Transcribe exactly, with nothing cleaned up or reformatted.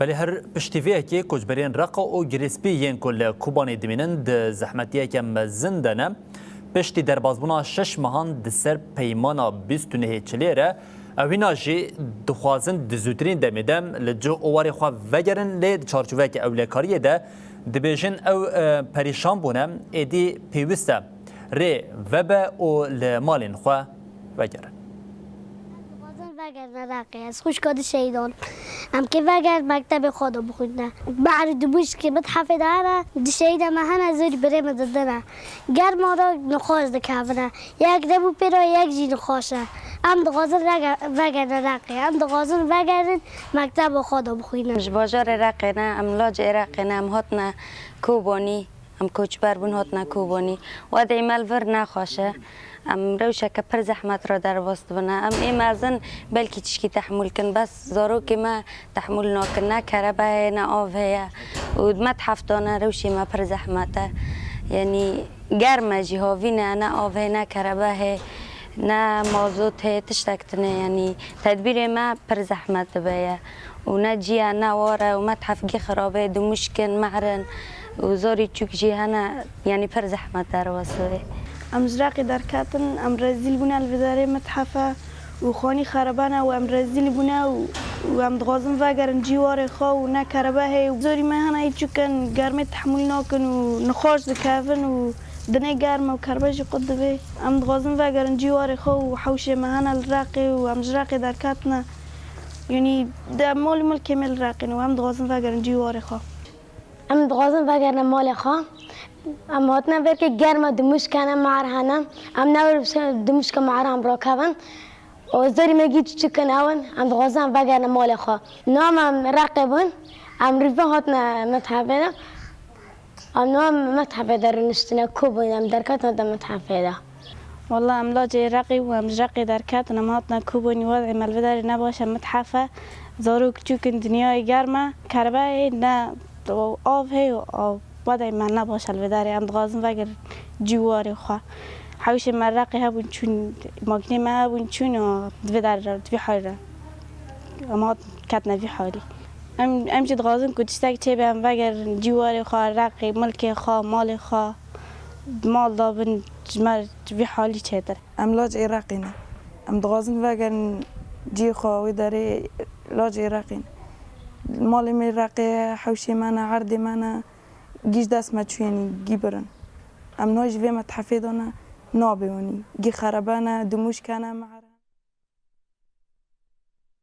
Belê her piştî vê yekê koçberên Reqa û Girê Spî yên ku li Kobanê dimînin di zehmetiyeke mezin de ne. Piştî derbasbûna şeş mehan di ser peymana bîst û nehê Çilê re, ew hîna jî dixwazin di zûtirîn demê de li cih û warê xwe vegerin, lê di çarçoveyeke ewlekariyê de dibêjin ew, e, perîşan bûne, êdî pêwist e rê vebe û li malên xwe vegerin. Dixwazin vegerin Reqê. Ez xwişka du şehîdan. Em kê vegerin mektebê xwe de bixwîne. Behr û Dimûşkê mithefê de hene, du şehîda me hene, zûrî birê min didine. Germa re nixweş dikevine. Yek nebû pê re, yek jî nixweş e. Em dixwazin rege-, vegerin Reqê. Em dixwazin vegerin mekteba xwe de bixwînin. Ji bajarê Reqê ne, em lacê Reqê ne, em hatine Kobanî. Em koçber bûn, hatine Kobanî. Wedê me li vir nexweş e. Em rewşeke pir zehmet re derbas dibine. Em ê mezin belkî tişkî tehmûl kin, bes zarokê me tehmûl nakin. Ne kerebe heye, ne av heye. Û di methef de ne, rewşê me pir zehmet e. Yanî germ e jî, havîn e, ne av heye, ne kerebe heye, ne mazot heye, tiştek tune. Yanî tedbîrê me pir zehmet dibe ye. Û ne cî ye, ne war e, û methef gî xirab e, Dimûşk in, Mehr in û zorî çûk jî hene, yanî pir zehmet derbas dibe. Em ji Reqê derketin, em rezîl bûne li vê derê mithef e û xanî xerebe ne û em rezîl bûne û, û em dixwazin vegerin cî warê xwe û ne kerebe heye û zorî me hene, yê çûk in, germê tehmûl nakin û nixweş dikevin û dinê germ e û kerebe jî qut dibe. Em dixwazin vegerin cî warê xwe û hewşê me hene li Reqê û em ji Reqê derketine. Yanî de mal û milkê me li Reqê ne û em dixwazin vegerin cî warê xwe. Em dixwazin vegerine malê xwe. Em hatine vê yekê germa Dimûşk hene, Mehr hene. Em newir Dimûşka Mehr em rakevin. Û zorî me gî çiçik in ew in. Em dixwazin em vegerine malê xwe. Niha em Reqê bûn. Em rîve hatine mithefê de. Em niha mithefê de rûniştine, Kobanî em derketin hatine mithefê de. Walla em lacê Reqî û em ji Reqê derketin, em hatine Kobanî, wedê me li vê derê ne baş e, mithef e. Zarok çûk in, dinyayê germ e, kerebe heye, ne av heye û av, wedê me ne baş e li vê derê. Em dixwazin vegerin cî warê xwe. Hewşê me Reqê hebûn çûn, makînê me hebûn çûn û di vê derê re, di vî halî re. Em hat ketine vî halî. Em, em jî dixwazin ku tiştek çêbe, em vegerin cî warê xwe, Reqê, milkê xwe, malê xwe, mal dabin ji me, ji vî halî çêtir. Em lacê Reqê ne. Em dixwazin vegerin cî xwe, wê derê lacê Reqê ne. Malê me Reqê ye, hewşê me ne, erdê me ne. Gî ji dest me çû, yanî gî birin. Em niha jî vê methefê de ne, nabe, yanî gî xerebe ne, Dimûşk hene, me